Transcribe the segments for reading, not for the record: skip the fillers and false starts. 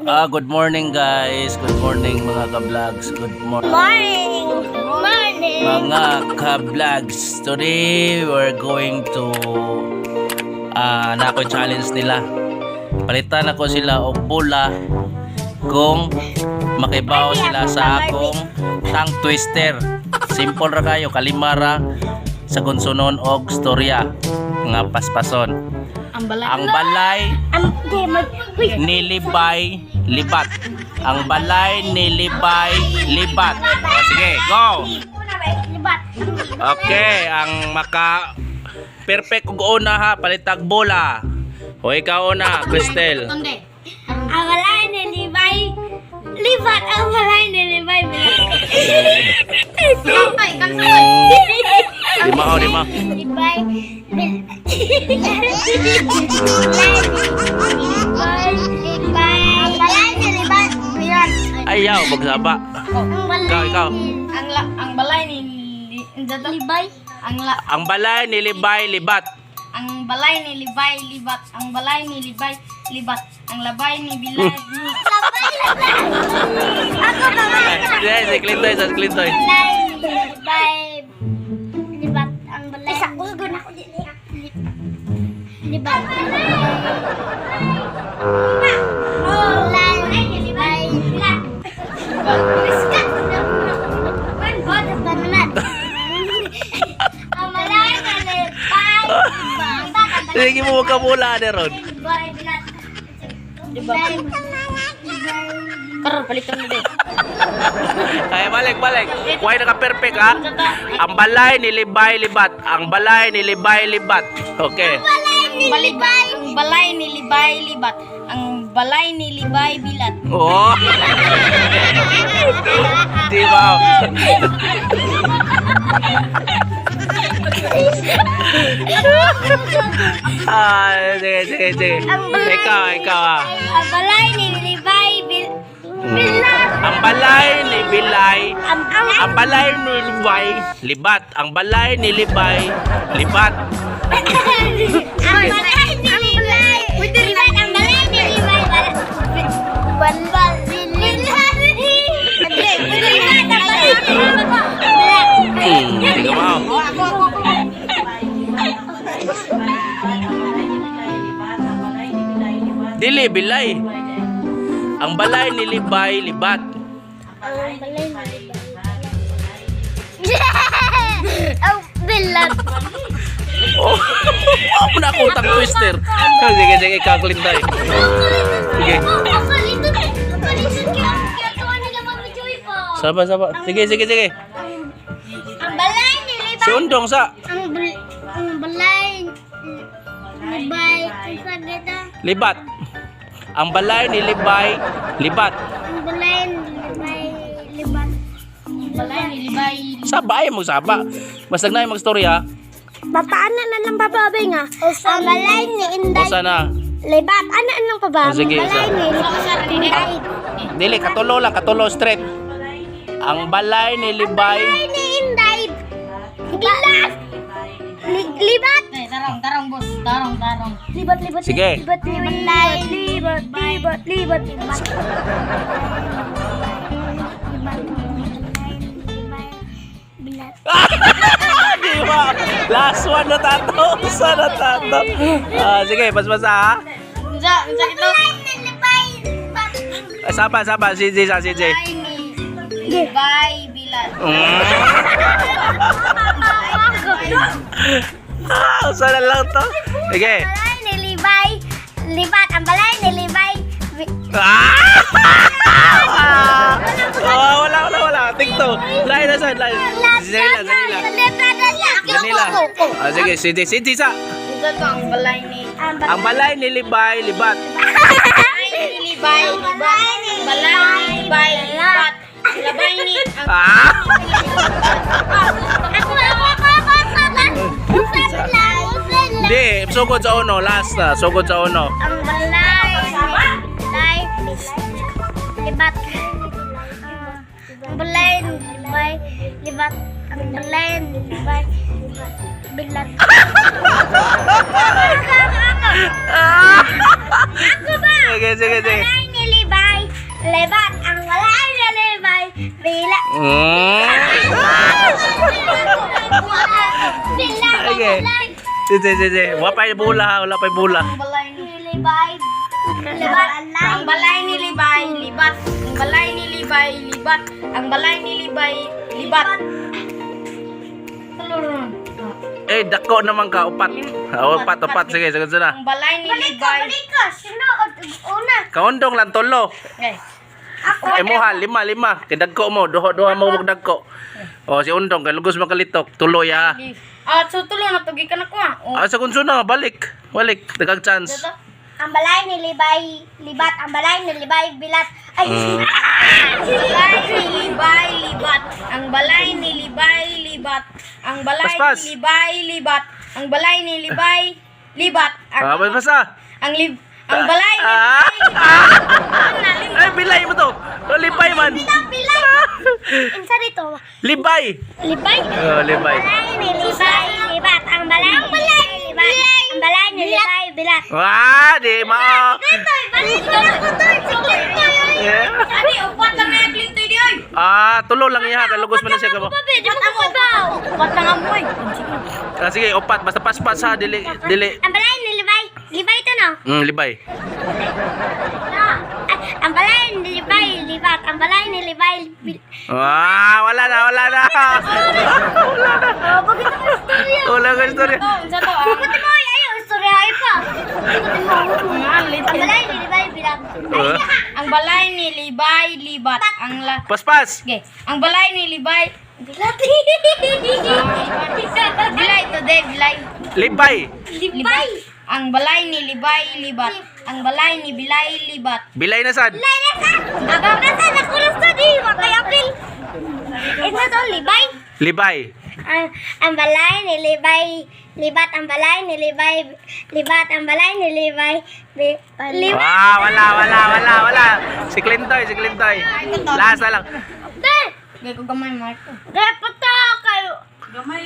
Good morning, guys. Good morning, mga ka-vlogs. Good morning. Morning! Morning! Mga ka-vlogs. Today we're going to na ako challenge nila. Palitan ako sila og bola kung makibaw sila sa akong tongue twister. Simple ra kayo, kalimara sa konsonon og storya nga paspason. Ang balay. Ang balay Ang di mag Uy, nilibay libat. Ang balay nilibay libat. O, sige, go! Libat. Okay, ang maka perfect og una ha, palitag bola. O ikaw una, Cristel. Ang balay ni Libay. Libat ang balay ni Libay. Lima o, lima. Libay. Libay. Libay. Ang balay ni Libay. Bilat. Ayaw, magsaba. Ang balay. Ikaw, ikaw. Ang balay ni Libay. ang la, Ang balay nilibay libat. Ang balay ni Libay libat, ang balay ni Libay libat, ang labay ni Bilay. Labay, labay. Ako ba? Ay, si Clintoy, si Clintoy. Balay, libay, libat ang balay. Isa ko guna ko dili. Libat. Balay, libay, libat. Biskat. Ang balay na libay. Sige mo ka bola na ron. Libay, bilat. Libay. Karon palitan ni de. Ay, balik, balik. Why naka perfect ha? Ang balay nilibay libat. Ang balay nilibay libat. Okay. Balay ni libay. Ang balay ni Libay libat, ang balay ni Libay bilat. Oh. Di ba? Ah, sige, sige, sige. Ikaw, ikaw ah. Ang balay ni Libay bilat. Ang balay ni Bilay, Ang ang balay ni Libay, libat. Ang balay ni Libay, libat. Ang balay ni Libay. Libat ang balay ni Libay. Balbal. Libat. Libat ang balay ni Libay. Hindi ka mao. Dili, bilay. Ang balay ni Libay, libat. Ang balay ni Libay. Ang bilat. Oh, mo na akong tongue twister. Sige, sige, ikaw, Clintoy. Sige. Saba, saba. Sige, sige, sige. Ang balay ni Libay. Si Undong sa. Ang balay ni Libay. Ang sagita. Libat. Ang balay ni Libay, libat. Ang balay ni Libay. Libat. Ang balay ni Libay. Saba ay mo saba. Basta na yung magstorya. Papaana na lang pababi nga. Ang balay ni O Inday. sana. Libat. Ana lang pa ba? Oh, sige, Ang balay isa. ni Inday. Dili, katulo lang, katulo straight. Ang balay ni Libay. Balay ni Inday. Bilat. Libat. Eh, tarong, tarong boss, tarong, tarong. Libat, libat. Sige. Libat, libat, libat, libat, libat, libat. Libat. Di ba? Last one na tato. Usa na tato. Ah, sige, pasmasa ha. Unsa, unsa ito? Ah, saba, saba. CJ sa CJ. Balay ni Libay bilat. Ah, usa na lang to. Sige. Balay ni Libay, libat. Ang balay ni Libay. Ah! Oh, wala, wala, wala. Tingto. Lain na sa, lain. Zanila, Zanila. Zanila. Ah, sige, CJ, CJ sa. Unsa to ang balay ni Ang balay ni Libay, libat. Balay ni Libay libat. Balay ni Libay libat. Labay ni ang Ah! Ako, ako, ako, ako, ako. Usan lang, usan lang. Hindi, sugod sa uno. Last na, sugod sa uno. Ang balay ni Libay, libat. Ang balay ni Libay, libat. Ang balay ni Libay, bilat. Ako, ako, ako. Ako ba? Sige, sige, sige. Balay ni Libay, Sige, sige, sige. Wala pa yung bola ha, wala pa yung bola. Ang balay ni Libay. Libat. Ang balay ni Libay, libat. Ang balay ni Libay, libat. Ang balay ni Libay, libat. Eh, dako naman ka, upat. Ah, upat, upat. Sige, sagot na. Ang balay ni Balik ka, Libay. balik ka. Sinuod. Una. Kaundong lang, tulo. Eh, Ako. Eh mo ha, lima, lima. Kay dagko mo, duha, duha mo mong dagko. O, si Undong, kay lugos makalitok. Tuloy ha. Ah, so tulo na tugi ka na ko ah. Oh. Ah, sa kunso na, balik. Balik, daghang chance. Dito. Ang balay ni Libay. Libat. Ang balay ni Libay. Bilat. Ay. Balay ni Libay, libat. Ang balay ni Libay, libat. Ang balay Paspas. ni Libay, libat. Ang balay ni Libay, libat. Ang Ah, basta. ang lib ang balay ni Ah! Libay. Ay, bilay mo to. Oh, libay man. Bilay. Insa dito? Libay. Libay. Oh, libay. Balay ni Libay. Libat. Ang balay ni Libay. Libat. Ang balay ni Libay. Bilat. Wah, di mao. Clintoy, balik ko na ko to. Si Clintoy. Yeah. Ani upat lang na yung Clintoy di oy. Ah, tulo lang iya kay lugos man na siya kamo. Babe, di mo ko kabaw. Upat lang ang boy. Ah, sige, upat basta paspas ha, dili dili. Ang balay ni Libay. Libay to no? Libay. Ay, ang balay ni Libay. Libat. Ang balay ni Libay. Ah, wala na, wala na. Wala na. Oh, bakit ang istorya? Wala ka istorya. To, unsa to ah? Buti mo, ay, ayaw, istorya ay pa. Buti mo. Ang balay ni Libay. Bilat. Ay, Ang balay ni Libay, libat. Ang la Paspas. Okay. Ang balay ni Libay, Bilat. bilay to de, bilay. Libay. Libay. Ang balay ni Libay, libat. Ang balay ni Bilay, libat. Bilay na sad. Libay na sa. Abang na sa. Nakulos to di. Wakay apil. Ito to, Libay. Libay. Ang balay ni Libay, libat ang balay ni Libay, libat ang balay ni Libay, libat. Ah, wala, wala, wala, wala. Si Clintoy, si Clintoy. Last na lang. De, Gay ko gamay Marco. dapat kayo. Gamay.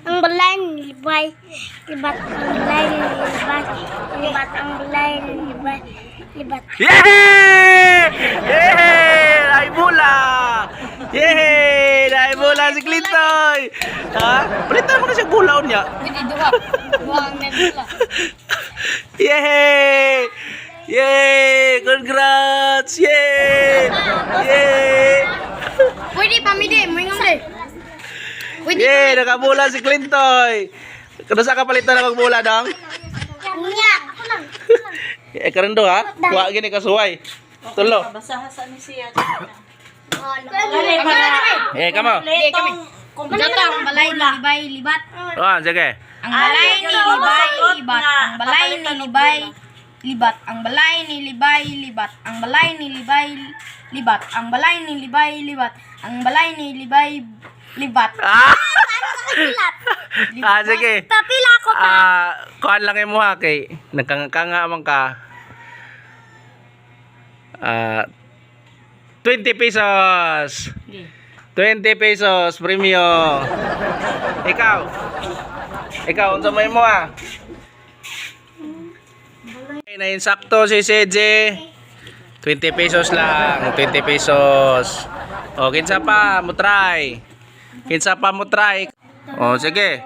Ang balay ni Libay, libat ang balay ni Libay, libat ang balay ni Libay, libat. Yay! Yay! Ay bola! Yay! Ay bola si Clintoy! Ha? Palitan mo na siya bulaon niya. Pwede duha. Duha ang nebula. Yay! Yay! Congrats! Yay! Yay! Pwede pa midi, mo ingong de. Pwede. Yay! Nakabula si Clintoy! Kano sa kapalitan na magbula dong? Niya, ako lang. Eh karon do ha? Wa gini kasuway. Tulo. Eh kamo. Hindi kami. Jato ang balay ni Libay, libat. Ah, sige. Ang balay ni Libay, libat. Ang balay ni Libay, libat. Ang balay ni Libay, libat. Ang balay ni Libay, libat. Ang balay ni Libay, libat. Ang balay ni Libay, libat. Ah! Ah, sige. Papila ako pa. Ah, kuan lang imo ha kay nagkanganga man ka. Ah, 20 pesos. 20 pesos premio. Ikaw. Ikaw unsa may mo ha? Okay, na insakto si CJ. 20 pesos lang, 20 pesos. O, kinsa pa mo try? Kinsa pa mo try? O, sige.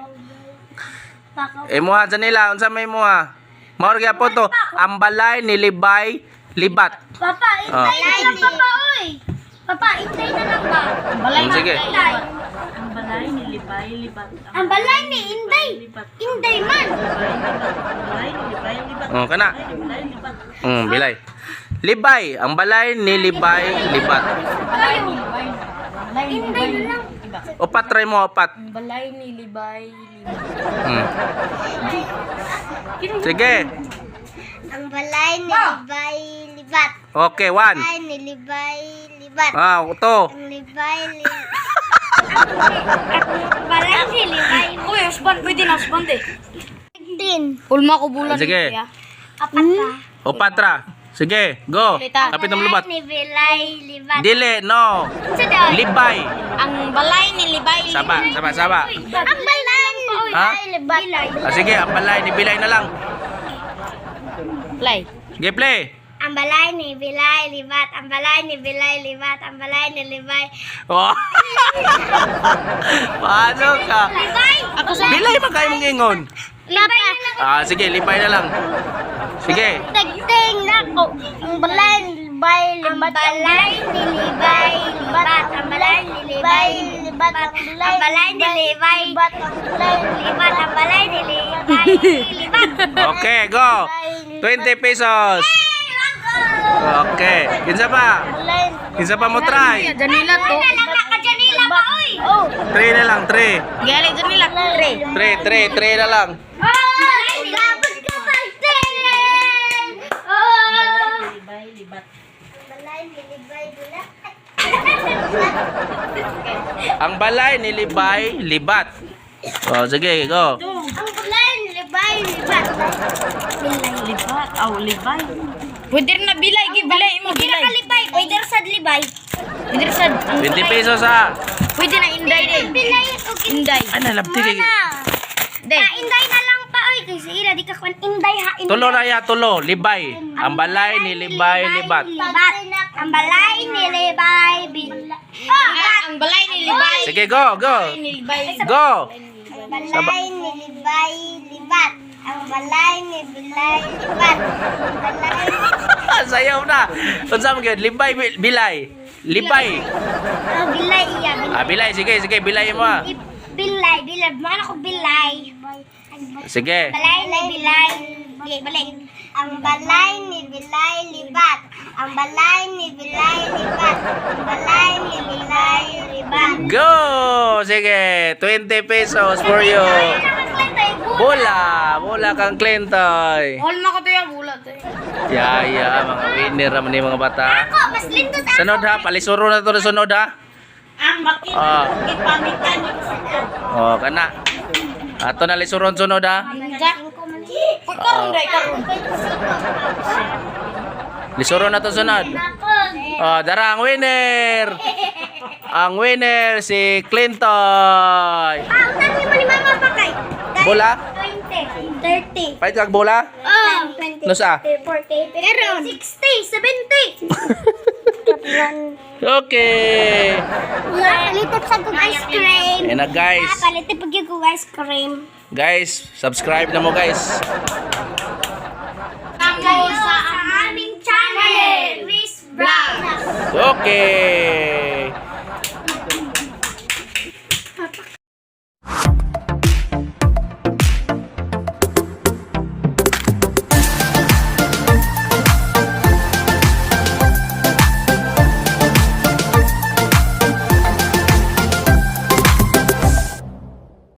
Imuha Janila, unsa may imuha? Mao ra gyapon to, ang balay ni Libay libat. Papa, intay na lang papa, oy. Papa, intay na lang ba? Ang balay Mm, sige. Intay. Ang balay ni Libay, libat. Ang balay ni Inday. Inday man. Ang balay ni Libay, libat. O, kana. Balay, libat. Bilay. Libay, ang balay ni Libay libat. Kayo. Balay ni Inday Libay, na lang. Upat try mo upat. Ang balay ni Libay, libat. Sige. Ang balay ni Libay libat. Okay, one. Balay ni Libay libat. Ah, to. Ang Libay li Ang balay ni Libay Uy, husband, pwede na husband eh. din. Ulma ko bulan. Sige. niya. Apat ka. Upat ra. Sige, go. Ulitan. Kapit ng lubat. Balay ni Bilay libat. Dili, no. Unsa daw? Libay. Ang balay ni Libay, libat. Saba, saba, saba. Ang balay ni Ha? Libay libat. Ah, sige, ang balay ni Bilay na lang. Play. Sige, play. Ang balay ni Bilay libat. Ang balay ni Bilay libat. Ang balay ni Libay. Oh. Paano ka? Libay! Ako sa Bilay man kayo mong ingon. Libay na lang. Ah, sige, libay na lang. Sige. Tagting nako. Ang balay ni Libay libat. Ang balay ni Libay libat. Ang balay ni Libay libat. Ang balay ni Libay libat. Ang balay libat. Ang balay ni Libay libat. Okay, go. 20 pesos. Okay. Kinsa pa? Kinsa pa mo try? Janila to. Wala lang ka Janila ba oy? Oh. 3 na lang, 3. Gali Janila. Tre. 3, 3, 3 na lang. Oh! Gabot ka pagtingin! Oh! Libay, libat. Balay ni Libay libat. Ang balay ni Libay, libat. Oh, sige, go. Ang balay ni Libay libat. Libat. Aw, libay. Pwede rin na bilay, gi bilay mo Hindi na bilay. kalibay, pwede ra sad libay. Pwede rin sad. Ang 20 balay. pesos ah. Pwede na inday din. Bilay og Inday. Ay, nalabti kay. Day. Pa inday na lang pa oy kay sa ila di ka kwan inday ha inday. Tulo na ya, tulo. Libay. Ang balay ni Libay, libat. Libat. Ang balay ni Libay libat. Ah, ang balay ni Libay. Sige, go, go. Ni Libay. Go. Ang balay ni Libay libat. Ang balay ni Bilay libat. Ang balay Sayaw na. Unsa man gyud? Libay, bilay. Libay. Oh, bilay iya. Ah, bilay. Sige, sige, bilay mo ah. Bilay, bilay. Mana ko bilay. Sige. Balay ni Bilay. Bilay, balay. Ang balay ni Bilay libat. Ang balay ni Bilay libat. Ang balay ni Bilay libat. Go! Sige, 20 pesos for you. Bola! Bola kang Clintoy. All na ko to yung bulat eh. Ya, ya, mga winner naman ni mga bata. Ako, mas lindot ako. Sunod ha, palisuro na to na sunod ha. Ang makina. Ah. Ipamikan yung Oh, kana. Ato na lisuron sunod ha. Uy, karon day karon. Lisuro na to sunod. Oh, dara ang winner. Ang winner si Clintoy. Ah, utangin mo ni Mama pa kay. Bola? 20, 30. Pahit kag bola? Oh, 20. Nusa? 40, 60, 70. Okay. Palitan sa kong ice cream. Ayan na guys. Palitan pag yung ice cream. Guys, subscribe na mo guys. Kayo sa aming channel, Miss Brown. Okay.